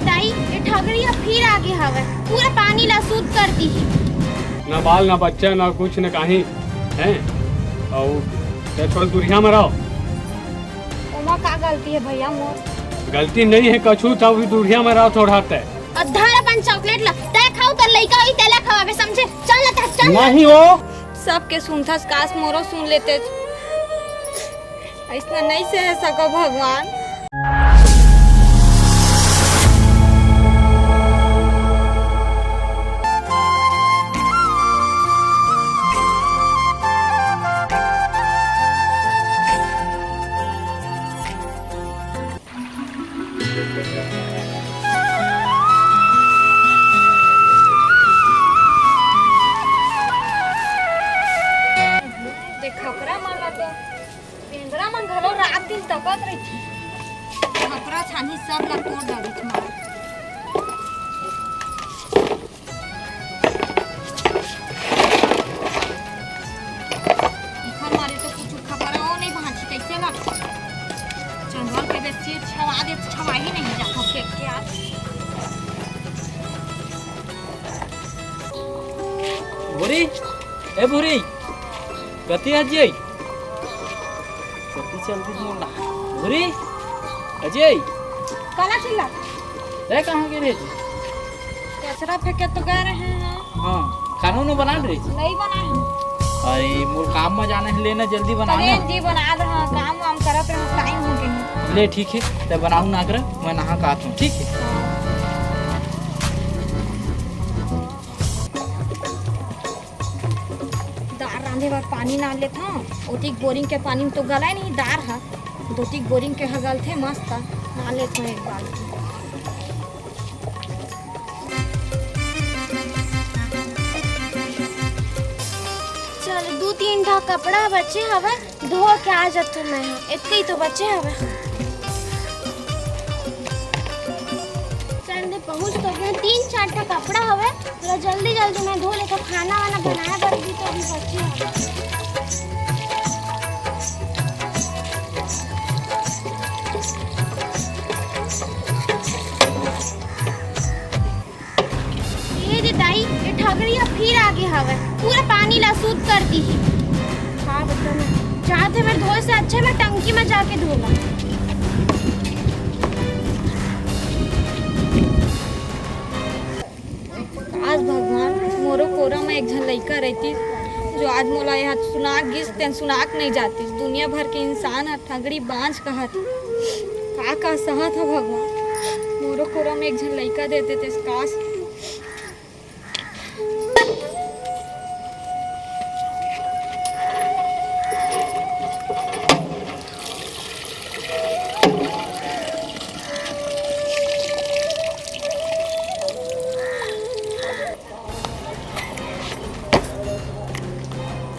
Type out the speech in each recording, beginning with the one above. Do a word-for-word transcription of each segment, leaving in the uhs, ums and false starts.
दाई, ये ठगरी ह फिर आगे हवय, पूरा पानी ला सूद कर दिही। ना बाल, ना बच्चा, ना कुछ, ना काहीं है। अउ ते थोड़ा दूरिया में रहो। ओमा का गलती है भैया मोर? गलती नहीं है कछु, तब भी दूरिया में रहो थोड़ा ते। अउ धर अपन चॉकलेट ला, ते खाऊ, तोर लइका होई, तेला खवाबे, समझे? चल ना, ते चल। नहीं हो। सबके सुनथस, काश मोरो सुन लेते। अइसना नहीं सहे सको भगवान। देख, खपरा मन ला तो बेंदरा मन घलो रात दिन तकत रहिथे। खपरा छानी सब ला तोड़ डारिस मार। इखर मारे तो कुछु खपरा ओ नहीं भांची, कैसे ला? चंदवा के बेसी छवा दे, छवा ही नहीं जाता फेंक के आज। भूरी, ए भूरी, कति अजय? कति चल दी मोला? भूरी, अजय। काला चिल्ला? तै कहाँ गे रहे जी? कचरा फेंके तो गए रहे हैं। हाँ, खाना उना बना रहे जी? नहीं बनाए हैं। अरे, मोर काम में जाना है, लेना जल्दी बना अरे ना। जी, बना रहा, काम वाम करत रहे, टाइम हो गया। ले ठीक है, तब बनाऊ ना कर, मैं नहा के आत हूँ, ठीक है? दार रांधे बर पानी ना लेत हंव। ओतिक बोरिंग के पानी में तो गलाय नहीं दार ह। दोतिक बोरिंग के ह गलथे मस्त, ना लेत हंव एक बाल्टी। चल, दू तीन ठा कपड़ा बचे हवय, धो के आ जाथों मैं ह, एतके ही तो बचे हवय। चल दे, पहुंच तो गए। तीन चार ठा कपड़ा हवय, थोड़ा जल्दी जल्दी मैं धो लेथों, खाना वाना बनाए बर भी तो अभी बचे हवय। ये दे दाई, ये ठगरी ह फिर आगे हवय, पूरा पानी ला सूद कर दिही। का बताऊं मैं, जात हे मैं धोए से अच्छा मैं टंकी में जाके धो ला। आज भगवान मोरो कोरा में एक झन लइका रहितिस, जो आज मोला यहाँ सुनाक गिस, तेन सुनाक नहीं जातिस। दुनिया भर के इंसान ह ठगड़ी बांझ कहत, का का सहत ह भगवान, मोरो कोरा में एक झन लइका दे देतेस काश।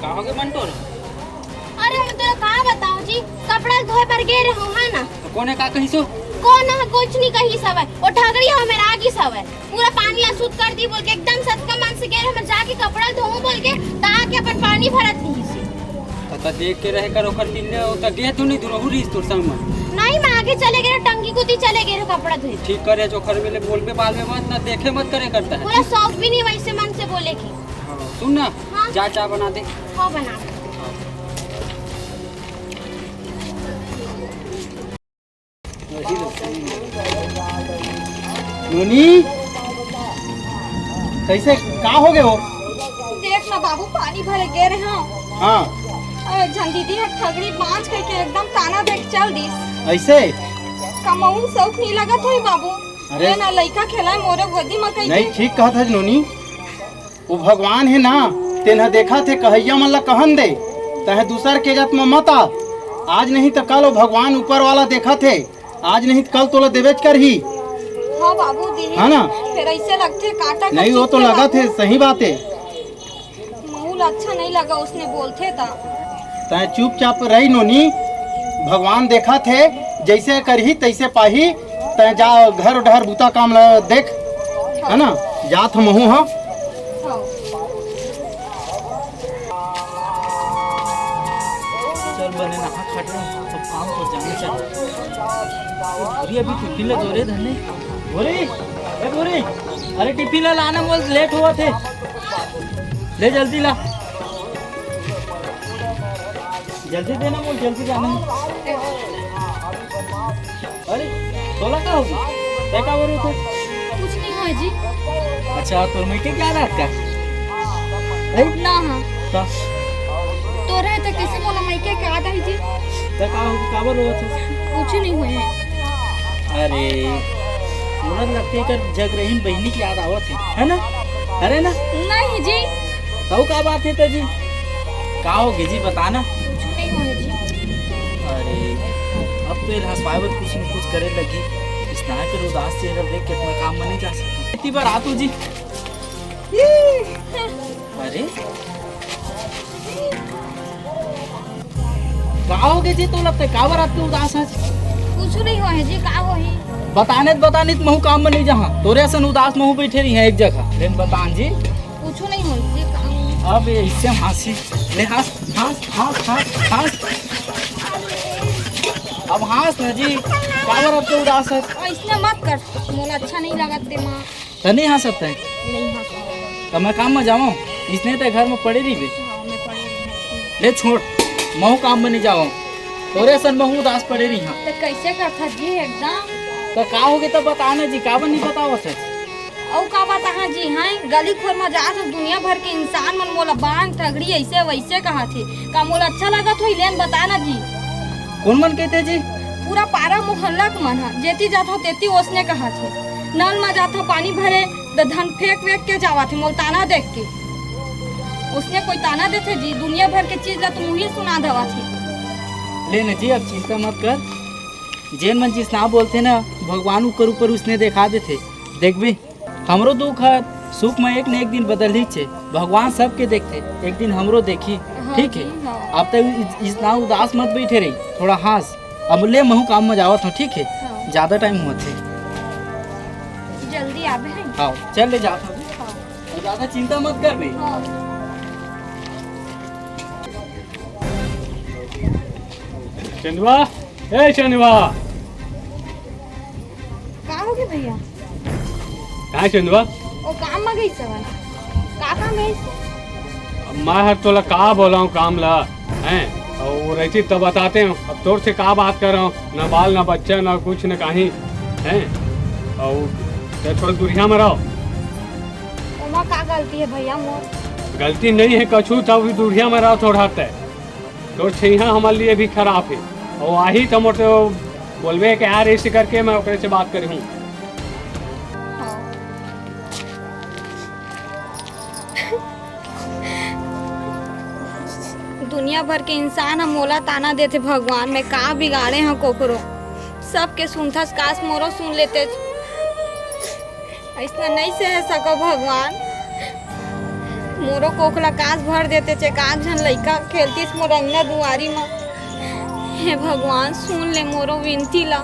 का होगे मंटू? अरे, मैं तोला का बताऊं जी, कपड़ा धोए बर गे रहूं, है ना? तो कोन हे का कहिस ओ? कोन ह कुछ नहीं कहिस हवय, वो ठगरी ह मेर आ गिस हवय, पूरा पानी ला सूद कर दी बोल के, एकदम सतका मन से गे रहूं मैं जाके कपड़ा धोऊं बोल के, ता के अपन पानी भरत रहिस हे। त, त देख के रहे कर ओकर तीन ले, ओ त गे तो नहीं दुरहु रहिस तोर संग में। नहीं, मैं आगे चले गे रहूं, टंकी कुती चले गे रहूं कपड़ा धोए। ठीक करे, जो घर में ले बोलबे बालबे मत, ना देखे मत करे करता है। पूरा शौक भी नहीं वैसे मन से बोले की। हाँ, सुन ना, हाँ। जा चाय बना दे। हाँ, बना दे। नोनी, कैसे, का हो गए हो? देख ना बाबू, पानी भरे गे रहे हो। हाँ। अरे, झन दीदी ह ठगरी बांझ कहिके एकदम ताना देके चल दिस। ऐसे? कमाऊ शौक नहीं लगत होई बाबू। अरे। ये ना लइका खेलाए मोरे गोदी म कहिके। नहीं, ठीक कहत हस नोनी। वो भगवान हे ना, तेन ह देखत हे, कहइया मन ला कहन दे, तहे दूसर के जात म मत आ। आज नहीं त कल वो भगवान ऊपर वाला देखत हे, आज नहीं त कल तोला देबेच करही। हाँ बाबू, दिही। है ना? फिर ऐसे लगथे काटा नहीं, वो तो लगत हे, सही बात हे। महू ला अच्छा नहीं लगा, उसने बोलथे ता। तैं चुपचाप रही नोनी, भगवान देखत हे, जैसे करही तैसे पाही। तैं जा घर डहर बूता काम ला देख, है ना, जात हंव महू ह। हाँ। चल बने नहा खट रहा, सब काम तो जाने चल। अभी अभी टिफिन ला जोरे धने। भूरी, ए भूरी, अरे टिफिन ला लाना, मोर लेट होवत हे। ले जल्दी ला, जल्दी देना मोर, जल्दी जाना हे। अरे तोला का होगे? तैं का बोलत हस? कुछ नहीं हुआ जी। अच्छा, तोर मइके के याद आत का? अरे ना हाँ। का? तोर हे त कइसे मोला मइके के याद आही जी? तैं का होगे, काबर रोवत हस? कुछ नहीं हुआ है। अरे, मोला लगथे एकर जगरहिन बहिनी के याद आवत हे, है ना? अरे ना? नहीं जी। तब का बात हे त जी? का होगे जी, बता ना। कुछ नहीं हुआ है जी। अरे, अब तो ये हंसवाए बर कुछ न कुछ करे लगी। इस नाय कर उदास चेहरा देख के अपना काम में नहीं जा सकता। इतनी बार आ तू जी। अरे, का होगे जी तोला? तैं काबर अतका उदास हस? कुछ नहीं हुआ है जी, का होही? बताने त, बताने त महूं काम में नहीं जाहां, तोरे असन उदास महूं बइठे रहिहां एक जगह। लेन बतान जी। कुछ नहीं हुआ जी, का होही? अब ये इससे हंसी, ले हंस, हंस, हंस, हंस, हंस। अब हंस ना जी, काबर अतका उदास हस? अइसने मत कर, मोला अच्छा नहीं लगत दिमाग। त नहीं हंसत हे? नहीं हंसत। त मैं काम में जावं? इसने तैं घर में पड़े रहिबे? हाँ, मैं पड़े रहिबे। ले छोड़, महूं काम में नहीं जावं। तोरे असन महूं उदास पड़े रहिहां। त कइसे करथा जी एकदम? त का होगे त बता ना जी, काबर नहीं बतावत हस? अउ का बताहां जी, हैं? गली खोर में जात हंव, दुनिया भर के इंसान मन मोला बांझ, टगड़ी, अइसे वइसे कहत हे। का मोला अच्छा लगत होही? लेन बता ना जी। कोन मन कहिथे जी? पूरा पारा मोहल्ला के मन ह, जेती जात हंव तेती ओसने कहत हे। नल म जात हंव पानी भरे, त धन फेंक वेंक के जावत हे, मोला ताना देख के। ओसने कोई ताना देथे जी? दुनिया भर के चीज ला तुम उही सुना देवत हे। ले न जी, अब चिंता मत कर, जेन मन जिसना बोलथे ना, भगवान उकर ऊपर उसने देखा देथे। देखबे, हमरो दुख ह सुख म एक न एक दिन बदलहीच हे। भगवान सबके देखथे, एक दिन हमरो देखही। हाँ ठीक हे जी, हाँ। अब तक इस, इसना उदास मत बइठे रही, थोड़ा हंस। अब ले, महूं काम म जावत हंव, ठीक हे? हाँ। ज्यादा टाइम होवत हे। जल्दी आबे हैं। हाँ, चल ले जात हंव। हाँ। अउ ज्यादा चिंता मत करबे। हाँ। चंदवा, ए चंदवा। का होगे भैया? काय चंदवा? ओ काम म गइस हवय। का काम हे? अब मैं हर तोला का बोलावं काम ला, हैं? अउ वो रहितिस त बतातेंव। अब तोर से का बात करंव, न बाल, न बच्चा, न कुछ, न काहीं, हैं? अउ तैं थोड़ा दुरिहा म रह। ओमा का गलती हे भैया मोर? गलती नहीं हे कछु, तब भी दुरिहा म रह थोड़ा तैं। तोर छइहां हमर लिए भी खराब हे। अउ आही त मोर से बोलबे के यार, अइसे करके मैं ओकरे से बात करे हूं। हाँ। दुनिया भर के इंसान ह मोला ताना देथे, भगवान, मैं का बिगाड़े हंव कोकरो? सबके सुनथस, काश मोरो सुन लेतेच। अइसना नइ सहे सकव भगवान, मोरो कोख ला कास भर देतेच, एकाध झन लइका खेलतिस मोर अंगना दुआरी म। हे भगवान, सुन ले मोरो विनती ला।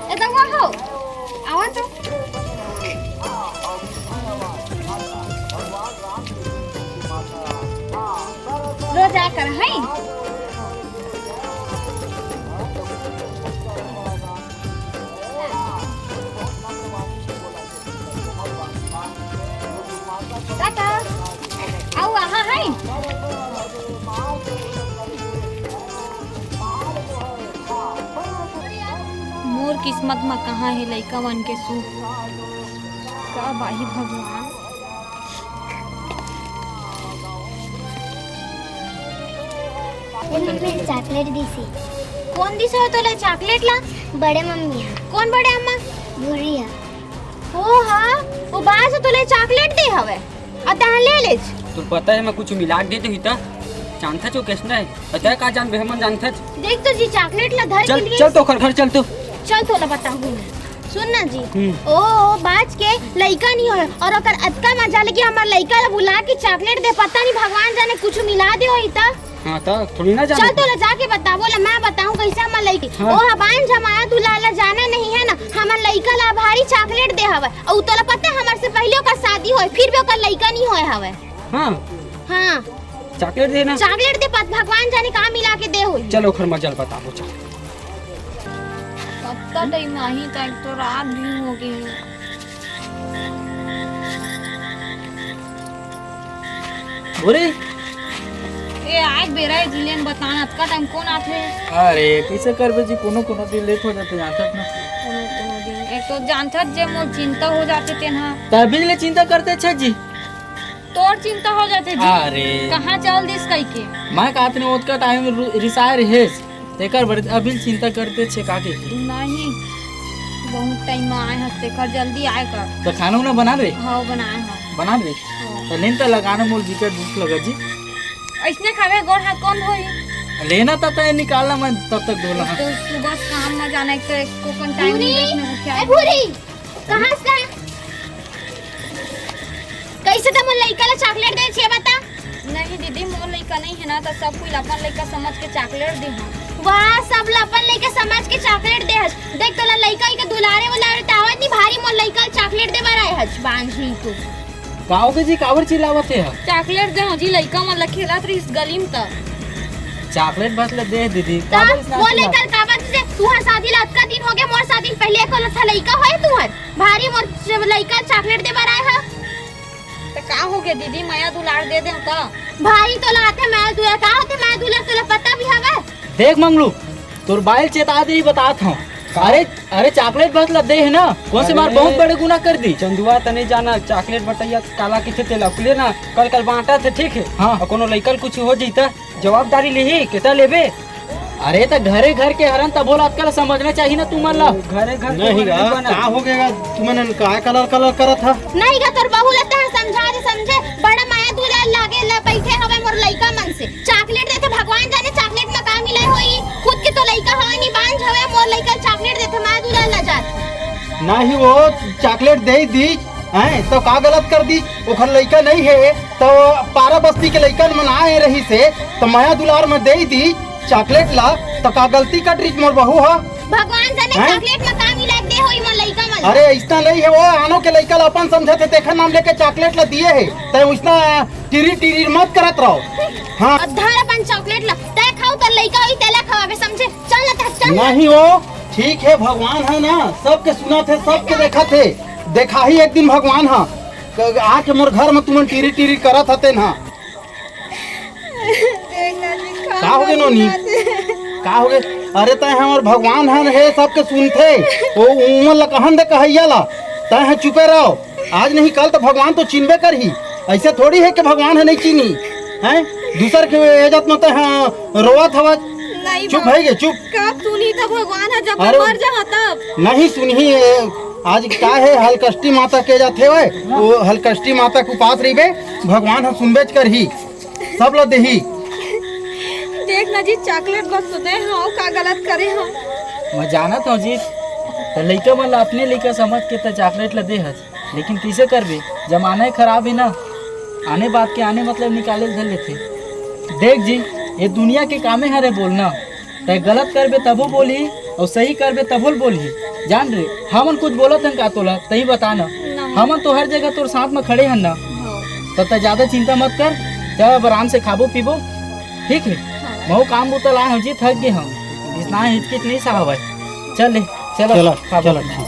ए दवा हो, आवा तो। रोज आकर है। काका, अउ आहा है? मोर किस्मत म कहाँ हे लइका मन के सुख? का बाही भगवान। मम्मी चॉकलेट दिस हे। कोन दिस हे तोला चॉकलेट ला? बड़े मम्मी हे। कोन बड़े अम्मा? भूरी हे। ओ हा, ओ बाज तोला चॉकलेट दे हवे। अउ तैं ले लेच। तोर पता हे मैं कुछ मिला के देते ही त। जानथच ओ कइसना हे। अउ तैं का जानबे, हमन जानथच। देख तो जी, चॉकलेट ला धर चल, के लिए। चल तो ओकर घर चल तो। चल तोला बताहूँ मैं। सुन ना जी, हम्म। ओ, ओ बाज के लइका नहीं होय अउ ओकर अतका मजा लगे हमर लइका ला बुला के चॉकलेट दे, पता नहीं भगवान जाने कुछ मिला दे होही त। हाँ, त थोड़ी ना जाने चल तोला जाके बताबो ला, मैं बताहूँ कइसे हमर लइका। हाँ। ओ हा बांझ हे, मया दुलार ला जाने नहीं हे ना, हमर लइका ला भारी चॉकलेट दे हवे। अउ तोला पता हे हमर से पहले ओकर शादी होय, फिर भी ओकर लइका नहीं होय हवे। हाँ। हाँ। चॉकलेट दे ना। चॉकलेट दे, पत भगवान जाने का मिला के दे होही। चल ओखर मजा ल बताबो, चल। कतका टाइम आही, त एक तो रात भी हो गे हे। अरे। ए, आए के बेरा हे, जिलेन बता ना, अतका टाइम कोन आथे? अरे, कइसे करबे जी, कोनो कोनो दिन लेट हो जाथे, जानथच ना। कोनो कोनो दिन। एक तो जानथच जे मोर चिंता हो जाथे तेन हा। तभी ले चिंता करथच जी। तोर चिंता हो जाथे जी। अरे। कहाँ चल दिस कहिके? मैं कहत रहेंव ओतका टाइम रु-, रिसाए रहेस। तेकर बर अभी चिंता करथच का के? नहीं, बहुत टाइम में आए हस, तेकर जल्दी आए कर। त खाना उना बना दे? हाँ, बनाए हँव। बना दे? हाँ। त लेन त लगा ना, मोर बिकट भूख लगा जी। अइसने खाबे, गोड़ हाथ कोन धोही? लेना त तय निकालना, मैं तब तक धोला। एक तो सुबह से काम में जाना, एक तो एको कन टाइम नहीं भूरी, देखने को क्या ए है। भूरी, कहाँ से? कइसे त मोर लइका ला चॉकलेट दे छे बता? नहीं दीदी, मोर लइका नहीं हे ना, त सब कोई ला अपन लइका समझ के चॉकलेट दे हँव। वाह, सब ला अपन लइका समझ के चॉकलेट दे हस। देख, तोला लइका के दुलारे उलारे त आवत नहीं, भारी मोर लइका ला चॉकलेट दे बर आए हस, बांझ नहीं तू। का होगे जी, काबर चिल्लावत हे? चॉकलेट दे हँव जी, लइका मन ला खेलत रहिस गली में त। चॉकलेट बस ल दे दीदी, त काबर इतना मोर चिल्ला- लइका ल काबर दे? तुहर शादी ला अतका दिन होगे, मोर शादी ले पहले एको ठा लइका होय तुहर? भारी मोर च-, लइका ल चॉकलेट दे बर आए हव। त का होगे दीदी, मया दुलार दे देंव त? भारी तोला आथे मया दुलार, का होथे मया दुलार, तोला पता भी हवय? देख मंगलू, तोर बाई ल चेता दे ही बतात हँव। का? अरे, अरे चॉकलेट बस ल दे हे ना, कोन से मार अरे, बहुत बड़े गुनाह कर दिस। चंदुआ त नहीं जाना, चॉकलेट बटइया काला किथे तेला, ओकरे ना, कल कल बांटत हे, ठीक हे? हाँ। अउ कोनो लइका ल कुछ हो जही त जवाबदारी लिही, केता लेबे? अरे त घरे घर के हरन, तभो ल अतका ल समझना चाहिए ना तुमन ला। घरे घर के नहीं हरन गा, बना। का होगे गा, तुमन काय कलर कलर करत हा? नहीं गा, तोर बहू ल तैं समझा दे समझे, बड़ा मया दुलार लागे ला बइठे हवय मोर लइका मन से। चॉकलेट देथे, भगवान जाने चॉकलेट म का मिलाय होही। खुद के तो लइका हवय, नहीं बांझ हवय, मोर लइका ल चॉकलेट देथे, मया दुलार ला जात। नहीं वो चॉकलेट दे ही दीस, हैं, तो का गलत कर दिस? ओखर लइका नहीं हे, तो पारा बस्ती के लइका मन आए रहिस हे, तो मया दुलार में दे दिस चॉकलेट ला, तो का गलती कर दिस मोर बहू हा? भगवान जाने हैं? चॉकलेट में का मिला के दे होही मोर लइका मन। अरे, अइसना नहीं हे, वो आनो के लइका ला अपन समझत हे, तेखर नाम लेके चॉकलेट ला दिए हे, तैं अइसना टिरी टिरी मत करत रहो। हाँ। अब धर अपन चॉकलेट ला, तैं खाऊ, तोर लइका होही, तेला खवाबे, समझे? चल ना, तैं चल। नहीं हो, ठीक हे, भगवान हे ना, सबके सुनत हे, सबके देखत हे। देखाही एक दिन भगवान ह, क-, आके मोर घर म तुमन टिरी टिरी करत हते ना। का होगे नोनी? का होगे? अरे तैं हमर भगवान हन हे, सबके सुनथे। ओ उमन ल कहन दे कहइया ला, तैं ह चुपे रहो। आज नहीं कल तो भगवान तो चिन्हबे करही। अइसे थोड़ी हे कि भगवान ह नहीं चिन्ही, हैं? दूसर के इज्जत म तैं ह रोवत हवस। नहीं चुप बाबा। भई गे, चुप। कब सुनही त भगवान ह, जब अरे, मर जाहा तब। नहीं सुनही, ए, आज का हे, हलकष्टी माता के जाथे वय, वो हलकष्टी माता के उपास रहिबे, भगवान ह सुनबेच करही, सब ल देही। देख ना जी, चॉकलेट बस तो दे हव, का गलत करे हव? मैं जानत हव जी, त लइका मन ल अपने लइका समझ के त चॉकलेट ल दे हस। लेकिन कइसे करबे, जमाना ही खराब हे ना, आने बात के आने मतलब निकाले ल धर लेथे। देख जी, ये दुनिया के कामे हरे बोलना, तैं गलत करबे तभो बोलही अउ सही करबे तभो ल बोलही। जान रे, हमन कुछ बोलत हन का तोला, तहीं बता ना। नहीं। हमन तो हर जगह तोर साथ म खड़े हन ना। हाँ। त तैं ज्यादा चिंता मत कर, चल अब आराम से खाबो पीबो, ठीक हे? हाँ। महू काम बुता लाए हव जी, थक गे हव, अइसना हिचकिच नहीं सहावय। चल ले, चलो, चलो, खाबो चलो। पीबो।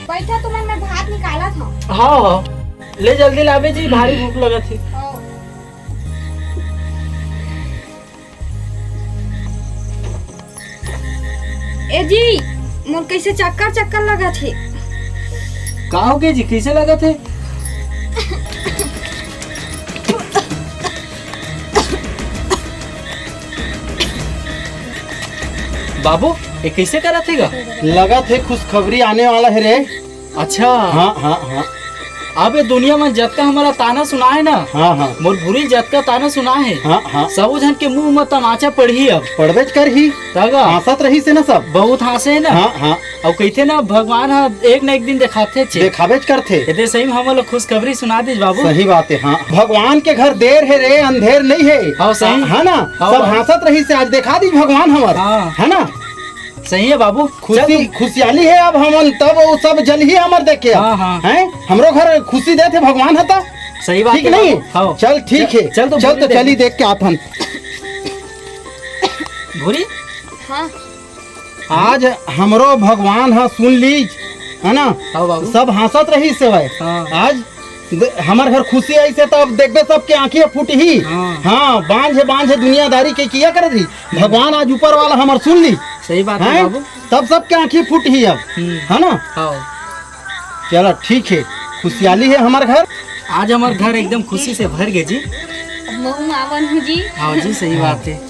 बैठा तुमन, मैं भात निकालत हव। हाँ, हाँ। ले जल्दी लाबे जी, भारी भूख लगत हे। हाँ। ए जी, मोर कइसे चक्कर चक्कर लगत हे। का होगे जी, कइसे लगत हे? बाबू, ये कइसे करत हे गा? लगत हे खुशखबरी आने वाला हे रे। अच्छा। हाँ, हाँ, हाँ। अब ये दुनिया में जतका हमला ताना सुनाए ना, हाँ, हाँ। मोर भुरी जतका ताना सुनाए हे, हाँ, हाँ। सबो झन के मुंह में तमाचा पड़ही अब। पड़बेच करही। तगा। हाँसत रहिस हे ना सब। बहुत हाँसे हे ना। हाँ, हाँ। अउ कहिथे ना, भगवान ह एक न एक दिन देखाथे छे। देखाबेच करथे। एदे सही में हमला खुशखबरी सुना दिस बाबू। सही बात हे, हाँ। भगवान के घर देर हे रे, अंधेर नहीं हे। हाँ, सही। है ना? हाँ, सब बाबू। हाँसत रहिस हे, आज देखा दिस भगवान हमर। हाँ। है ना? सही हे बाबू। खुशी, चल तू। खुशियाली हे अब हमन, तब वो सब जलही हमर देख के अब। हाँ, हाँ। हैं? हमरो घर खुशी देथे भगवान ह त। सही बात ठीक हे नहीं? बाबू। हाँ। चल ठीक चल, हे। चल तो चल भूरी तो देख। चली देख के आथन। भूरी? हाँ। आज हमरो भगवान ह सुन लीज, है ना? हाँ बाबू। सब हाँसत रहिस हे। हाँ। आज द-, हमर घर खुशी आइस हे, त अब देखबे सबके आँखी फूटही। हाँ। हाँ, बांझ हे, बांझ हे दुनियादारी के किया करत रही। भगवान आज ऊपर वाला हमर सुन ली। सही बात हे हैं? बाबू। तब सबके आँखी फूटही अब, हम्म। है ना? हाँ। चला ठीक हे, खुशियाली हे हमर घर। आज हमर घर एकदम खुशी से भर गे जी। महू आवन हूँ जी। हाँ जी, सही बात हे।